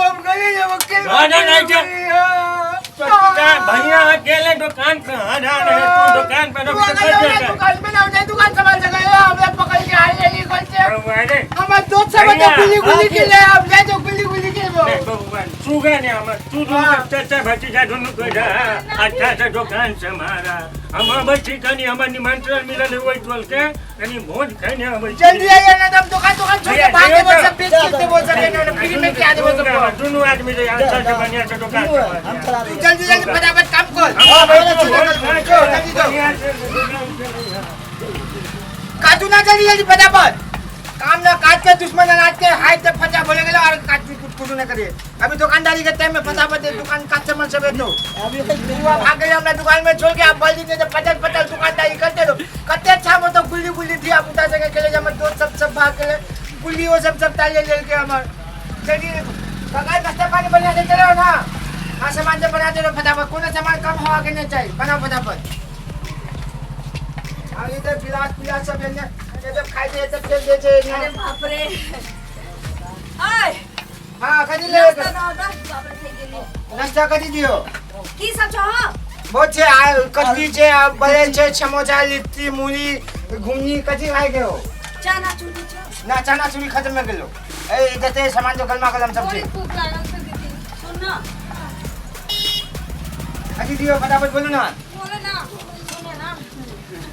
हम गए ये वकील ना, ना, ना, जा। तो भैया अकेले दुकान पे हरा रहे तू दुकान पे रुक के कर जाएगा। दुकान में ना जाए दुकान संभाल सके हमें पकड़ के आए नहीं करते अरे हमार दोस्त सब तो भैया, गुली गुली हाँ, के ले हम जाए तो गुली गुली के वो नहीं, भगवान सुगा ने हम तू दुनू हाँ। चाचा भतीजा दुनू के जा अच्छा से दुकान से मारा हम अबै छी कनी हमर निमंत्रण मिलल है ओहि टोल के कनी भोज खाने अबै छी। जल्दी आइए ना हम दुकान दुकान छोड़ के भैया, भाग जइयो वो तो। सब बेच के वो सब ना फ्री में क्या दे वो सब दुनू आदमी जे अच्छा से बढ़िया से दुकान दुनू से है, हम मारा। चला तू देंगे। जल्दी जल्दी फटाफट काम कर हम अबै छी, जल्दी भोज खाए जाओ, जल्दी जाओ। बढ़िया से दुकान से काटू ना जल्दी जल्दी फटाफट काम ना काट के दुश्मन अनाज के हाथ से फटा बोले गेलो और काट कुछ कुछ ना करे अभी दुकानदारी के टाइम में फटाफट ये दुकान कस्टमर से बेचो अभी हुआ भाग गए हमरा दुकान में छोड़ के आप बोल दीजिए पटल पटल दुकानदारी करते रहो कते अच्छा हम तो गुल्ली गुल्ली थी आप उठा सके खेले हमर दोस्त सब सब भाग गए गुल्ली वो सब सब ताले ले के हमर चलिए काका नाश्ता पानी बना दे चलो ना हाँ सामान से बना दे फटाफट कोनो सामान कम हवा के नहीं चाहिए बनाओ फटाफट और इधर गिलास पिलास सब एने ये सब खाई दे ये सब खेल दे छे एने। अरे बाप रे आय हाँ कथी ले नाश्ता दो दो बाप रे થઈ गेली नाश्ता कथी दियो की सब छौ हँ बहुत छे आ कचरी छे आ बड़े छे समोसा लिट्टी मूली घुगनी कथी खाए के हो चना चूरी छौ ना चना चूरी खत्म हो गेलो ए जते सामान जो गलमा गलम सब बड़ी छे भूख लागल छै दीदी सुन न कथी दियो फटाफट बोलू ना बोलो ना सुनो ना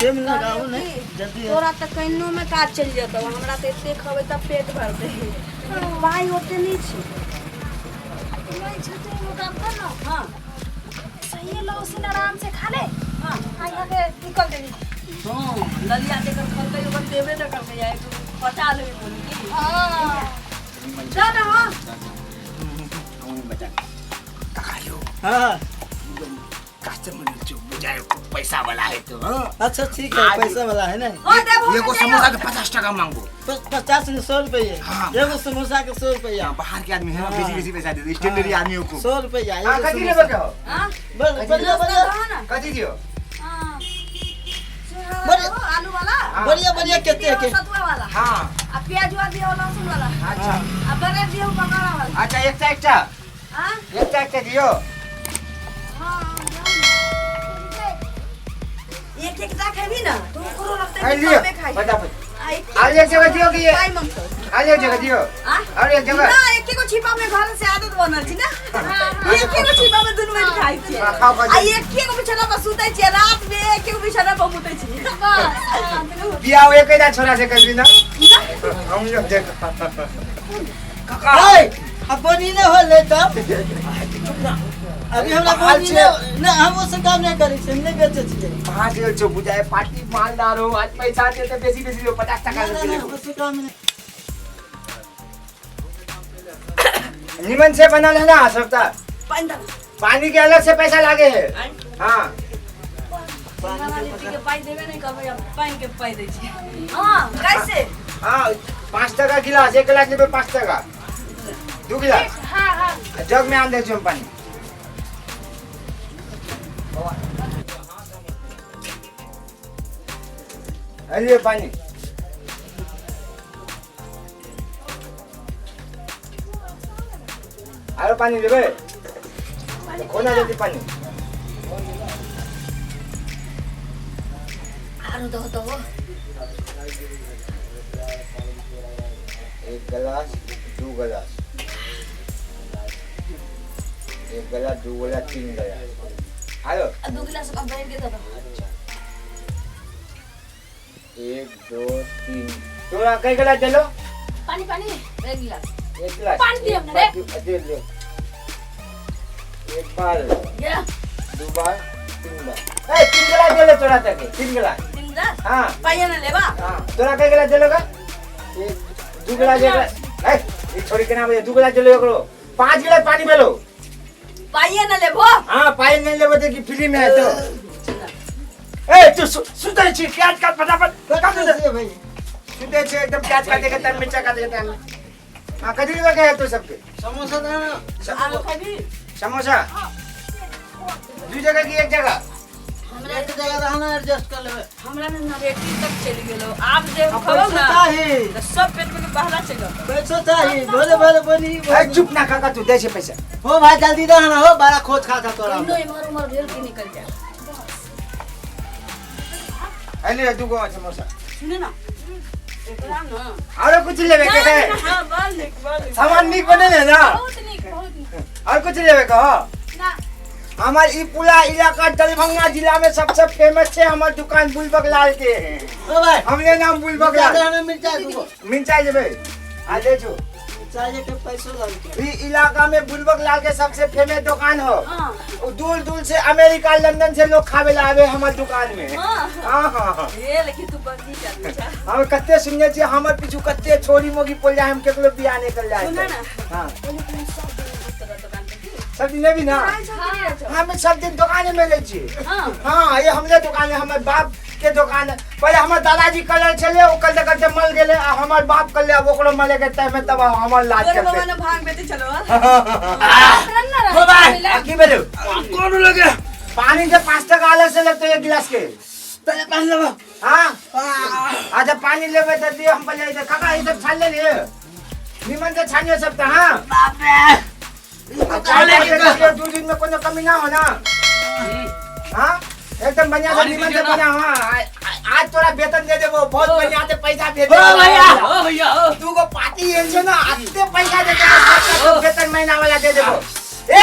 टाइम लगाओ नहीं जल्दी है। तोरा तऽ कहिनो में काज चलि जेतौ हमरा तऽ एते खबै तऽ पेट भरतै पाइ ओते नहि छै नहीं छै तो एगो काम कर ना हँ सही है लो उसी आराम से खा ले हँ आ यहाँ के निकल देबी हँ ललिया जेकर खलकै ओकर देबे नहि करबै आ एगो पटा लेबै बोली की हाँ जा ना हँ बचा काका यो हाँ कस्टमर जो बुझाए पैसा वाला है तो हाँ अच्छा ठीक है पैसा वाला है ना हँ देबो एगो समोसा के 50 टका मांगो 50 नहीं 100 रुपये हाँ। एगो समोसा के 100 रुपया बाहर के आदमी है ना बेसी बेसी पैसा दे स्टैंडर्ड आदमी को 100 रुपया हां एगो कथी समोसा। लेबे के हो हँ बस बढ़िया बढ़िया दहो ना कथी दियो हाँ सिंघाड़ा बड़े- दहो, आलू वाला हाँ। बढ़िया बढ़िया लिट्टी केते दिहो, के सतुआ वाला हां आ प्याजुआ दिहो लहसुन वाला अच्छा आ ब्रेड दिहो पकौड़ा वाला अच्छा एकटा एकटा हाँ एकटा एकटा दियो हाँ जाओ ना। एक एक टा खेबी ना तो ओकरो लगतै आ कि लियो कमे खाइ फटाफट आ एक आ एक जगह दियो कि ये पाइ मंगतौ आ एक जगह दियो आ और एक जगह ना एके गो छिपा में घर से आदत बनल छी ना एके गो छिपा में दुनू बैठ खाइ छियै हाँ, खाओ, खाओ, आ एके गो बिछौना पर सुतै छियै रात में एके गो बिछौना पर मुतै छियै बस बियाह एकेटा छोरा से करबी ना हम लोग देख काका ए, अब बोनी नहीं होले तब अभी हमरा बाहर बोनी छै। नहीं ना हम ओसे काम नहीं करै छियै हम नहीं बेचै छियै बाहर से जो बुझाए पार्टी मालदार हो आज पैसा देते बेसी बेसी दो 50 टका ना, ना, से ना, ओसे काम नहीं निमन से बनल है ना सबटा पानि दऽ पानी के अलग से पैसा लागे है हाँ सिंघाड़ा लिट्टी के पाइ देबे नहि करबै आब पानि के पाइ दै छियै हँ कैसे हाँ 5 टका गिलास एक गिलास लेबे 5 टका 2 गिलास हाँ हाँ जग में आन दे छी हम पानी अरे पानी आरो पानी लेबे खोना जल्दी पानी आरो दहो दहो एक गिलास 2 गिलास एक गिलास 2 गिलास 3 गिलास आयो आ 2 गिलास अब भरि के दऽ दहो 1 2 3 तोरा कई गिलास देलो पानी पानी एक गिलास एक गिलास पानी दियो ना रे। दे ले एक बार ये 2 बार 3 बार ए 3 गिलास देलो तोरा तक 3 गिलास 3 गिलास हाँ पाइए ना लेबा हाँ तोरा कई गिलास देलो का एक 2 गिलास एक गिलास ए ई छोड़ी के ना बजे 2 गिलास देलो एकरो 5 गिलास पानी पेलो पाइए ना लेबो हाँ पानी नहीं लेबो तो कि फ्री में है तो ए तू सुतै छी प्याज काट फटाफट काट दे कते भाई सुतै छी एकदम प्याज काटे के टाइम मिर्चा काटे के टाइम हाँ कथी लेबे के है तो सबके समोसा दे ना आलू खैबी समोसा 2 जगह की एक जगह हमरा एक जगह रहना एडजस्ट कर लेबे। हमरा ने नरेटी तक चलि गेलो आब जे आ खबौ पैसो ना चाही। तऽ सब पेट में बहला चलि जेतौ। पैसो चाही भोरे भोरे बनी। ए चुप ना काका, तू दे छे पैसा। हो भाई जल्दी दे ना हो, बड़ा खोज खा था तोरा। कहिनो इम्हर उम्हर भेल के निकल जाए। अले दुगो समोसा। सुने ना एकरा ना आरो कुछ लेबे के है? हां बड़ नीक बड़ नीक। सामान नीक बनल है ना? बहुत नीक बहुत नीक। और कुछ लेबे के हो? ना। हमार ई पूरा इलाका दरभंगा जिला में सबसे फेमस है हमार दुकान बुलबक लाल के। ओ भाई हमरे नाम बुलबक लाल। मिर्चा दूगो। मिर्चा लेबे? आ ले जो। मिर्चा के पैसो लग। ई इलाका में बुलबक लाल के सबसे फेमस दुकान हो। हां। दूर दूर से अमेरिका लंदन से लोग खावे ला आवे हमार दुकान में। हां हां हां। ए लेकिन तू बंदी जा जा। हम कत्ते सुनने छी हमर पीछू कत्ते छोरी मोगी पोल जाए, हम केकरो बियाह नहीं कर जाए। सुन ना। हां। सब दिन तोरा दुकान पे सब दिन लेबी ना? हम सब दिन दुकाने में ले छी। हां हां ये हमरे दुकान है, हमर बाप के दुकान है। पहले हमर दादाजी कलर छले, ओ कल करते मर गेले, आ हमर बाप कल अब ओकरो मरे के टाइम में तब हमर लाज तोर करते। बाबा ने भांग बेचे चलो। हो भाई आ की भेलो? कोन लगे? पानी के 5 टका अलग से लगते एक गिलास के। पहले पानी लेबो। हां अच्छा पानी लेबे त दियो हम पहले इधर काका ई सब छान ले लिए। निमन से छानियो सब त। हां बाप रे चाले दो दिन में कोनो कमी ना हो ना। हां एकदम बढ़िया से निमन से बना। हां आज तोरा वेतन दे देबो, बहुत बढ़िया से पैसा भेज ओ भैया ओ भैया ओ तू को पार्टी एल छो ना अत्ते पैसा दे देबो, वेतन महीना वाला दे देबो। ए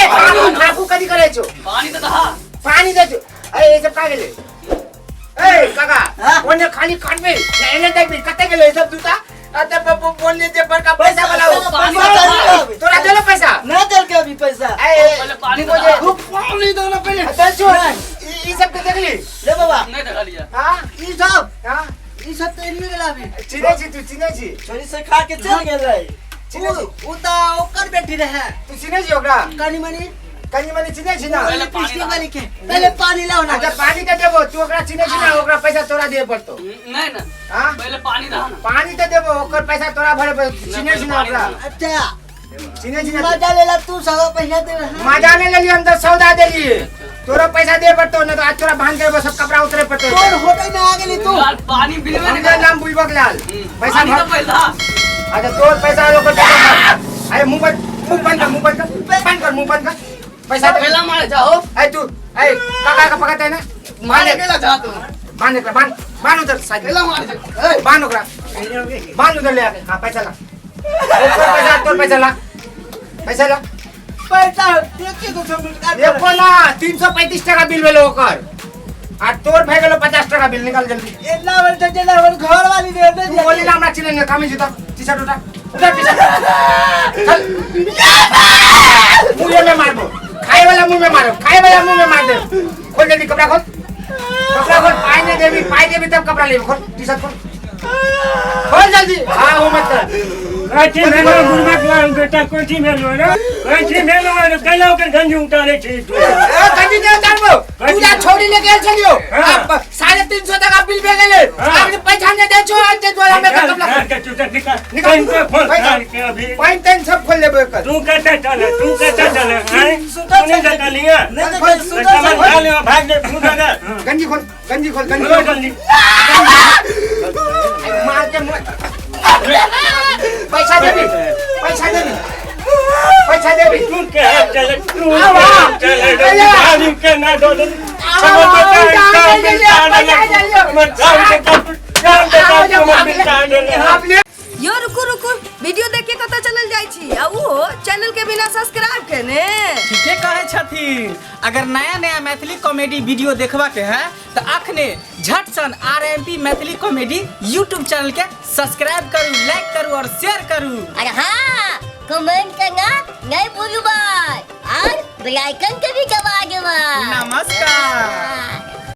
ठाकू कदी करे छो? पानी त दहा। पानी दे छो। अरे ये सब का गेले? ए काका ओने खाली काटबे ना एने देखबी कते गेले सब जूता? अते बाबू बोलने जे बड़का पैसा वाला हो। तोरा देलो पैसा? ना देल के अभी पैसा। ए पहले पानी दे दे। तू पानी दो ना पहले। दे छो। ई सब के देखली? ले बाबा। नहीं देखलिया। हां ई सब। हां ई सब त एलियो गेला अभी। चिने छी तू? चिने छी? छोरी से खा के चल गेल रहे। चिने छी? उ त ओकर बेटी रहे। तू चिने छी ओकरा? कनी मनी कनी मनी चिने छी ना? पहले पानी वाली के पहले पानी लाओ ना। अच्छा पानी त देबो, तू ओकरा चिने छी ना, ओकरा पैसा तोरा दिए पड़तो। नहीं ना। हां पहले पानी दहा ना। पानी त देबो, ओकर पैसा तोरा भरे पड़तो। चिने छी ना ओकरा? अच्छा चिने छी ना? मजा लेला तू सब पैसा दे। मजा नहीं लेली, हम तो सौदा देली। तोरा पैसा दे पड़तो ना तो आज तोरा भांग के सब कपड़ा उतरे पड़तो। तोर होटल में आ गेली तू। यार पानी बिलवे नहीं। हमर नाम बुलबक लाल। पैसा पानी तो पहले दहा। अच्छा तोर पैसा ओकर पैसा। अरे मुंह बंद, मुंह बंद कर, मुंह बंद कर, बंद कर, मुंह बंद कर। पैसा दे। पहला मारे जाओ। ए तू ए काका का पकड़ते है ना? मारे गेला जा तू। बांध एकरा, बांध बांध उधर साइड। पहला मारे जा। ए बांध ओकरा, बांध उधर ले आके। हां पैसा ला, ओकर पैसा तोर पैसा ला, पैसा ला। पैसा देखिए तो सब मिट देखो ना 335 टका बिल भेलो ओकर, आ तोर भए गेलो 50 टका बिल। निकाल जल्दी। एना बल त जेना बल घर वाली दे दे। तू बोली ना हमरा चिने ने कामी जूता टी शर्ट उठा उठा टी शर्ट चल। मुंह में मारबो, खाए वाला मुंह में मारो, खाए वाला मुंह में मार दे। खोल जल्दी कपड़ा खोल, कपड़ा खोल। पाई नहीं देबी, पाई देबी तब कपड़ा लेबी। खोल टी शर्ट खोल, खोल जल्दी। हां वो मत कर। काची भेलो बुलबक लाल बेटा, कोची भेलो रे? कोची भेलो रे? कैला ओकर गंजी उतारे छी तू? ए गंजी ने उतारबो, पूरा छोड़ी ले गेल छलियो। अब 350 टका बिल भे गेले, अब पैसा ने दे छो। आज द्वारा में कपड़ा के तू निकाल निकाल खोल के अभी पाइन तन सब खोल लेबो एकर। तू कते चले, तू कते चले? हैं सुता तू नहीं देखलिया? नहीं देखल सुता चल ले भाग ले तू दादा। गंजी खोल, गंजी खोल, गंजी खोल जल्दी। मार के पैसा देबी, पैसा देबी, पैसा देबी। तू के चले, तू चले गाड़ी के ना दो दे। यो रुकू रुकू वीडियो देख के कतऽ चलल जाइ छी आ उहो चैनल के बिना सब्सक्राइब केने। ठीके कहै छथिन। अगर नया नया मैथिली कॉमेडी वीडियो देखबा के है तो अखने झट सन RMP Maithili comedy YouTube channel के सब्सक्राइब करू, लाइक करू और शेयर करू। अरे हाँ कमेंट करना नहीं भूलू भाई और बेल आइकन के भी दबा देबा। नमस्कार।